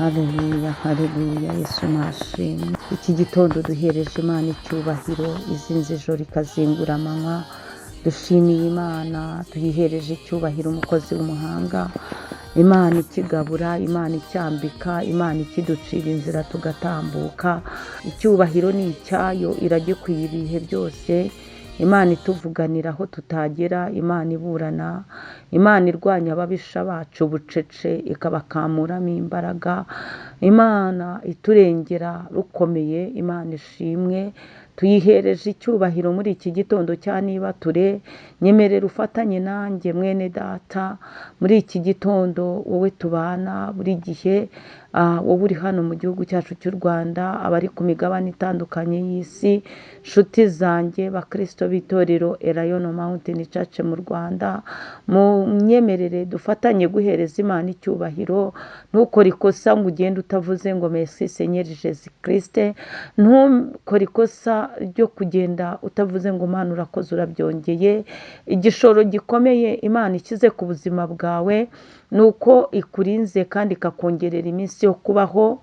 Haleluya, haleluya, Yesu nashimwe. Iki gitondo duhereje Imana icyubahiro, izinze ijoro ikazingura amanywa. Dushimiye Imana, tuyihereje icyubahiro, umukozi w'umuhanga, Imana ikigabura, Imana icyambika, Imana ikiducira inzira tugatambuka. Icyubahiro ni icyayo, iragikwiye ibihe byose. Imana ituvuganira aho tutagera, Imana iburana, Imana irwanya ababisha bacu bucece ikabakamuramo imbaraga, Imana iturengera rukomeye, Imana ishimwe. Tuyihereje icyubahiro muri iki gitondo cya nibature. Nyemerera ufatanye nanjye, mwene data, muri iki gitondo, wowe tubana buri gihe, wowe uri hano mu gihugu cyacu cy'u Rwanda, abari ku migabane itandukanye y'isi, nshuti zanjye, bakristo b'itorero Elayono Mountain Church mu Rwanda, mu myemerere dufatanye guhereza Imana icyubahiro. Ntukore ikosa ngo ugende utavuze ngo "Merci Seigneur Jésus Christ". Ntukore ikosa ryo kugenda utavuze ngo "Mana, urakoze, urabyongeye". Igishoro gikomeye Imana ishyize ku buzima bwawe ni uko ikurinze kandi ikakongerera iminsi yo kubaho.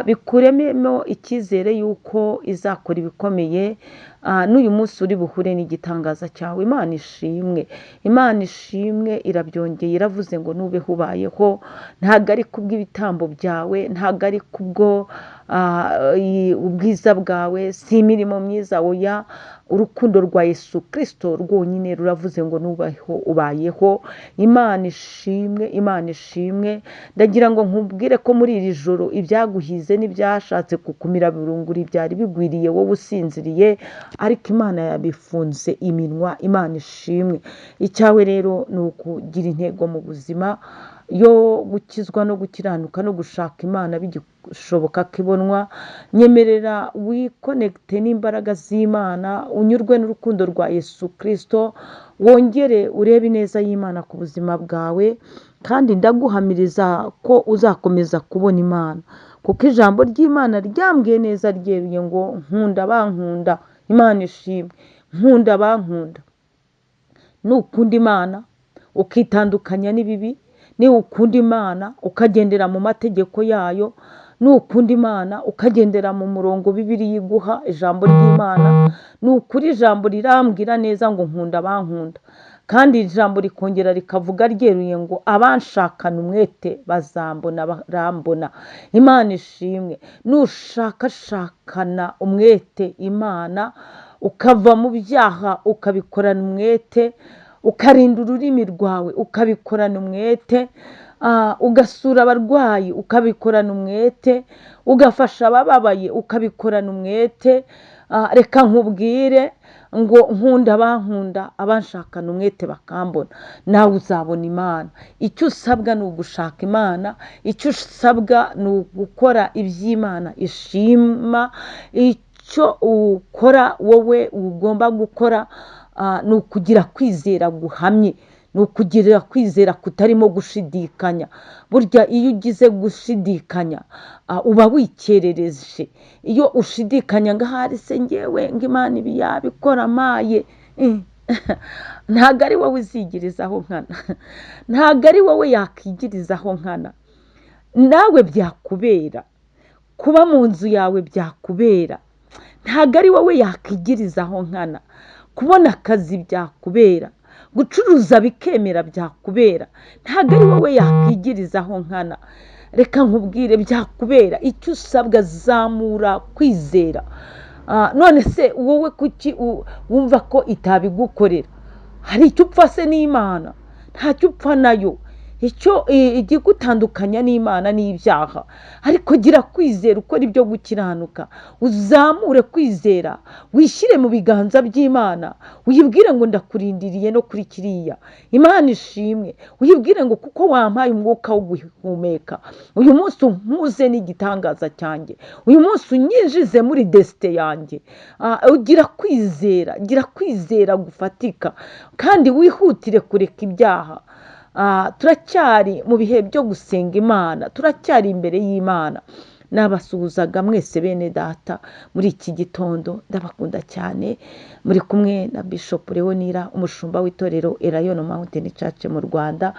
Bikurememo icyizere y'uko izakora ibikomeye. N'uyu munsi uri buhure n'igitangaza cyawe. Imana ishimwe, Imana ishimwe, irabyongeye, iravuze ngo nubeho ubayeho. Ntabwo ari kubw'ibitambo byawe, ntabwo ari kubwo ubwiza bwawe, si imirimo myiza, oya. Urukundo rwa Yesu Kirisito rwonyine ruravuze ngo nubaho ubayeho. Imana ishimwe, Imana ishimwe. Ndagira ngo nkubwire ko muri iri joro ibyaguhize n'ibyashatse kukumira birunguri byari bigwiriye wowe usinziriye, ariko Imana yabifunze iminwa. Imana ishimwe. Icyawe rero ni ukugira intego mu buzima yo gukizwa no gukiranuka no gushaka Imana bigishoboka ko ibonwa. Nyemerera wikonegite n'imbaraga z'Imana, unyurwe n'urukundo rwa Yesu Kirisito, wongere urebe ineza y'Imana ku buzima bwawe, kandi ndaguhamiriza ko uzakomeza kubona Imana, kuko ijambo ry'Imana ryambwiye neza ryeruye ngo nkunda bankunda. Imana ishimwe, nkunda bankunda. Nukunda Imana ukitandukanya n'ibibi, nukunda Imana ukagendera mu mategeko yayo, nukunda Imana ukagendera mu murongo Bibiliya iguha, ijambo ry'Imana ni ukuri. Ijambo rirambwira neza ngo nkunda abankunda, kandi ijambo rikongera rikavuga ryeruye ngo abanshakana umwete bazambona, barambona. Imana ishimwe. Nushakashakana umwete Imana, ukava mu byaha ukabikorana umwete, ukarinda ururimi rwawe ukabikorana umwete, ugasura abarwayi ukabikorana umwete, ugafasha abababaye ukabikorana umwete, reka nkubwire ngo nkunda abankunda, abanshakana umwete bakambona, nawe uzabona Imana. Icyo usabwa ni ugushaka Imana, icyo usabwa ni ugukora iby'Imana ishima. Icyo ukora wowe ugomba gukora ni ukugira kwizera guhamye, ni ukugira kwizera kutarimo gushidikanya. Burya iyo ugize gushidikanya uba wikerereje. Iyo ushidikanya ngo ahari se ngewe ngo Imana ibi yabikora maye, ntabwo ari wowe uzigirizaho nkana, ntabwo ari wowe yakigirizaho nkana. Nawe byakubera, kuba mu nzu yawe byakubera, ntabwo ari wowe yakigirizaho nkana. Kubona akazi byakubera, gucuruza bikemera byakubera, ntabwo ari wowe yakigirizaho nkana. Reka nkubwire, byakubera. Icyo usabwa, zamura kwizera. None se wowe kuki wumva ko itabigukorera? Hari icyo upfa se n'Imana? Ntacyo upfa nayo. Icyo igigutandukanya n'Imana n'ibyaha. Ariko gira kwizera, ukora ibyo gukiranuka, uzamure kwizera, wishyire mu biganza by'Imana, uyibwire ngo ndakurindiriye no kuri kiriya. Imana ishimwe. Uyibwire ngo kuko wampaye umwuka wo guhumeka, uyu munsi umpuze n'igitangaza cyanjye, uyu munsi unyinjize muri destin yanjye. Ugira kwizera, gira kwizera gufatika, kandi wihutire kureka ibyaha. Turacyari mu bihe byo gusenga Imana, turacyari imbere y'Imana. Nabasuhuzaga mwese, bene data, muri iki gitondo. Ndabakunda cyane. Muri kumwe na Bishop Leonira, umushumba w'itorero Elayono Mountain Church mu Rwanda.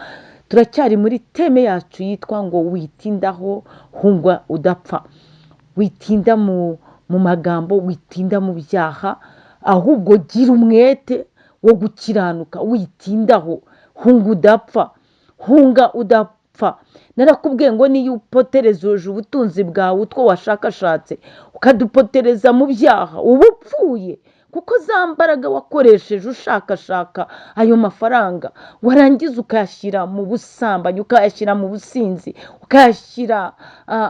Turacyari muri thème yacu yitwa ngo "Witindaho, hunga udapfa". Witinda mu magambo, witinda mu byaha, ahubwo gira umwete wo gukiranuka. Witindaho, hunga udapfa, hunga udapfa. Narakubwiye ngo niyo upotereza ubutunzi bwawe, utwo washakashatse, ukadupotereza mu byaha, uba upfuye, kuko za mbaraga wakoresheje ushakashaka ayo mafaranga, warangiza ukayashyira mu busambanyi, ukayashyira mu businzi, ukayashyira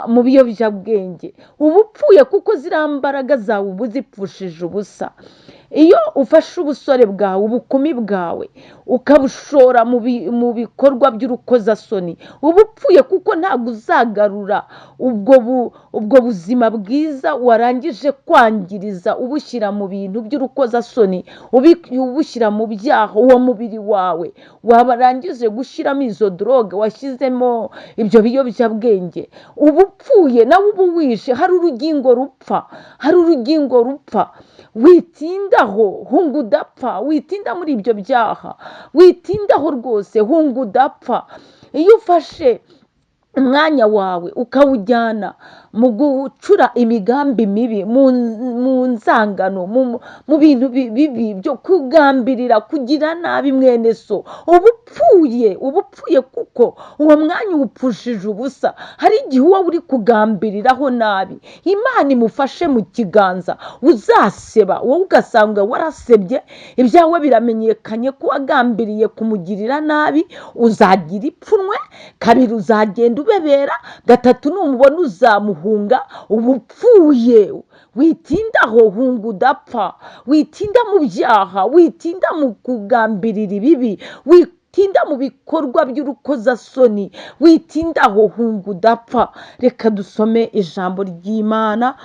mu biyobyabwenge, uba upfuye, kuko ziriya mbaraga zawe uba uzipfushije ubusa. Iyo ufashe ubusore bwawe, ubukumi bwawe, ukabushora mu bikorwa by'urukozasoni, uba upfuye, kuko ntabwo uzagarura ubwo buzima bwiza warangije kwangiriza ubushyira mu bintu by'urukozasoni, ubushyira mu byaha. Uwo mubiri wawe warangije gushyiramo izo drogue, washyizemo ibyo biyobyabwenge, uba upfuye, nawe uba uwishe. Hari urugingo rupfa, hari urugingo rupfa. Witindaho, hunga udapfa. Witinda muri ibyo byaha, witindaho rwose, hunga udapfa. Iyo ufashe umwanya wawe ukawujyana mu gucura imigambi mibi, mu nzangano, mu bintu bibi byo kugambirira kugira nabi mwene so, uba upfuye, uba upfuye, kuko uwo mwanya uwupfushije ubusa. Hari igihe uba uri kugambiriraho nabi, Imana imufashe mu kiganza, uzaseba, wowe ugasanga warasebye, ibyawe biramenyekanye ko wagambiriye kumugirira nabi. Uzagira ipfunwe, kabiri uzagenda ubebera, gatatu numubona uzamuhunga. Uba upfuye. Witindaho, hunga udapfa. Witinda mu byaha, witinda mu kugambirira ibibi, witinda mu bikorwa by'urukozasoni, witindaho, hunga udapfa. Reka dusome ijambo ry'Imana.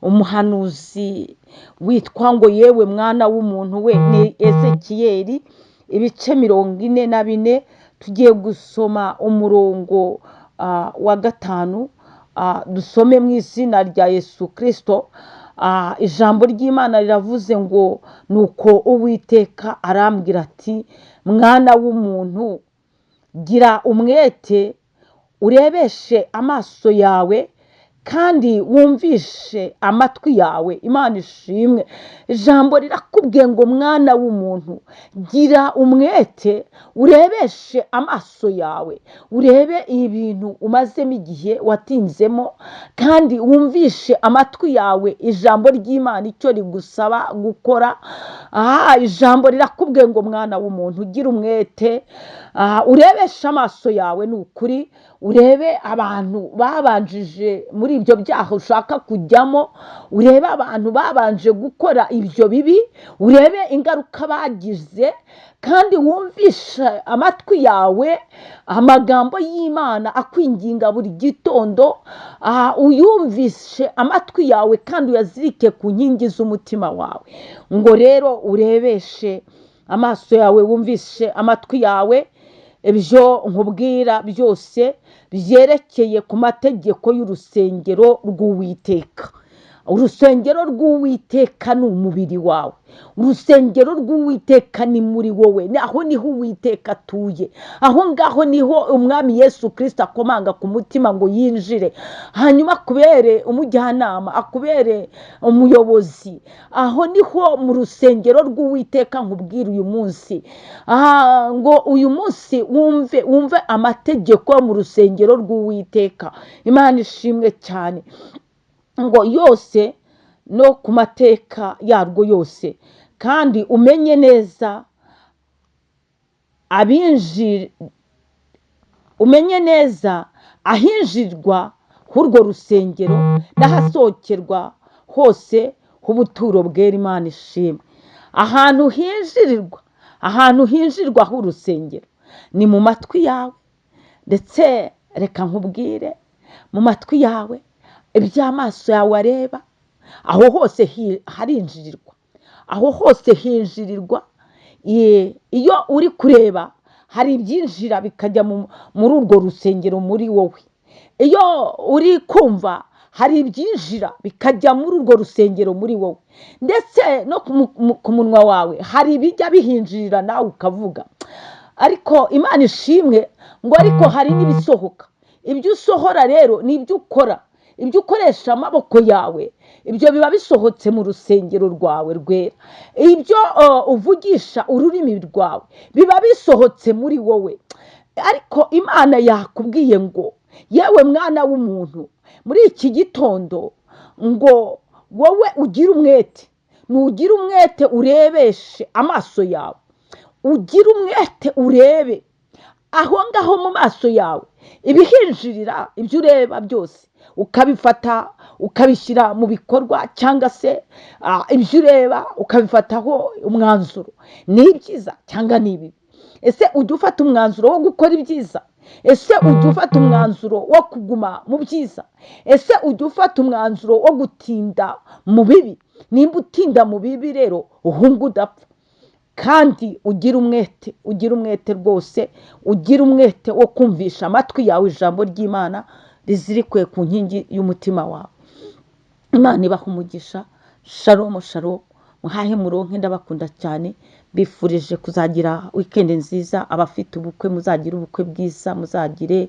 Umuhanuzi witwa ngo "Yewe mwana w'umuntu we" ni Ezekiyeli, ibice 44. Tugiye gusoma umurongo wa 5. Dusome mu izina rya Yesu Kirisito. Ijambo ry'Imana riravuze ngo: "Nuko Uwiteka arambwira ati: 'Mwana w'umuntu, gira umwete urebeshe amaso yawe kandi wumvishe amatwi yawe.'" Imana ishimwe. Ijambo rirakubwiye ngo: "Mwana w'umuntu, gira umwete urebeshe amaso yawe, urebe ibintu umazemo igihe watinzemo, kandi wumvishe amatwi yawe ijambo ry'Imana icyo rigusaba gukora." Aha ijambo rirakubwiye ngo: "Mwana w'umuntu, gira umwete urebeshe amaso yawe." Ni ukuri, urebe abantu babanjije muri ibyo byaha ushaka kujyamo, urebe abantu babanje gukora ibyo bibi, urebe ingaruka bagize, kandi wumvishe amatwi yawe amagambo y'Imana akwinginga buri gitondo. Uyumvishe amatwi yawe kandi uyazirike ku nkingi z'umutima wawe. Ngo rero urebeshe amaso yawe, wumvishe amatwi yawe ibyo nkubwira byose byerekeye ku mategeko y'urusengero rw'Uwiteka. Urusengero rw'Uwiteka ni umubiri wawe. Urusengero rw'Uwiteka ni muri wowe. Aho niho Uwiteka atuye, aho ngaho niho Umwami Yesu Kirisita akomanga ku mutima ngo yinjire, hanyuma akubere umujyanama, akubere umuyobozi. Aho niho mu rusengero rw'Uwiteka. Nkubwira uyu munsi ngo uyu munsi wumve amategeko yo mu rusengero rw'Uwiteka. Imana ishimwe cyane. Ngo yose no ku mateka yarwo yose, kandi umenye neza abinjira, umenye neza ahinjirwa h'urwo rusengero n'ahasohokerwa hose h'ubuturo bwera. Imana ishimwe. Ahantu hinjirirwa, ahantu hinjirwa h'urusengero ni mu matwi yawe. Ndetse reka nkubwire, mu matwi yawe, iby'amaso yawe areba, aho hose harinjirirwa, aho hose hinjirirwa. Iyo uri kureba, hari ibyinjira bikajya muri urwo rusengero muri wowe. Iyo uri kumva, hari ibyinjira bikajya muri urwo rusengero muri wowe. Ndetse no ku munwa wawe hari ibijya bihinjirira nawe ukavuga. Ariko Imana ishimwe ngo ariko hari n'ibisohoka. Ibyo usohora rero ni ibyo ukora, ibyo ukoresha amaboko yawe, ibyo biba bisohotse mu rusengero rwawe rwera. Ibyo uvugisha ururimi rwawe biba bisohotse muri wowe. Ariko Imana yakubwiye ngo: "Yewe mwana w'umuntu, muri iki gitondo ngo wowe ugire umwete, nugire umwete urebeshe amaso yawe, ugire umwete urebe aho ngaho mu maso yawe ibihinjirira, ibyo ureba byose ukabifata ukabishyira mu bikorwa, cyangwa se ibyo ureba ukabifataho umwanzuro, ni ibyiza cyangwa ni ibibi. Ese ujya ufata umwanzuro wo gukora ibyiza? Ese ujya ufata umwanzuro wo kuguma mu byiza? Ese ujya ufata umwanzuro wo gutinda mu bibi? Nimba utinda mu bibi rero, uhunga udapfa. Kandi ugire umwete, ugire umwete rwose, ugire umwete wo kumvisha amatwi yawe ijambo ry'Imana rizirikwe ku nkingi y'umutima wawe." Imana ibaha umugisha. Shalom, shalom, muhahe muronke, ndabakunda cyane. Bifurije kuzagira weekend nziza. Abafite ubukwe, muzagire ubukwe bwiza, muzagire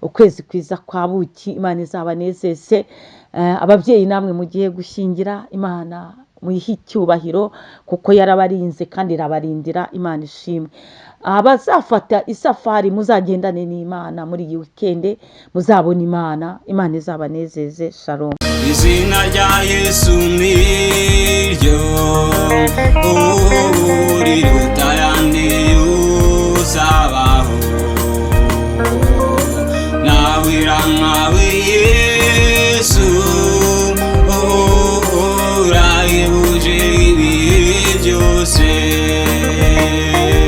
ukwezi kwiza kwa buki, Imana izabanezeze. Ababyeyi namwe mugiye gushyingira, Imana muyihe icyubahiro kuko yarabarinze kandi irabarindira. Imana ishimwe. Abazafata isafari, muzagendane n'Imana muri iyi weekend, muzabona Imana. Imana izabanezeze. Shalom. Izina rya Yesu niryo ubu riruta ayandi uzabaho, nawe irankawe Yesu urahebuje.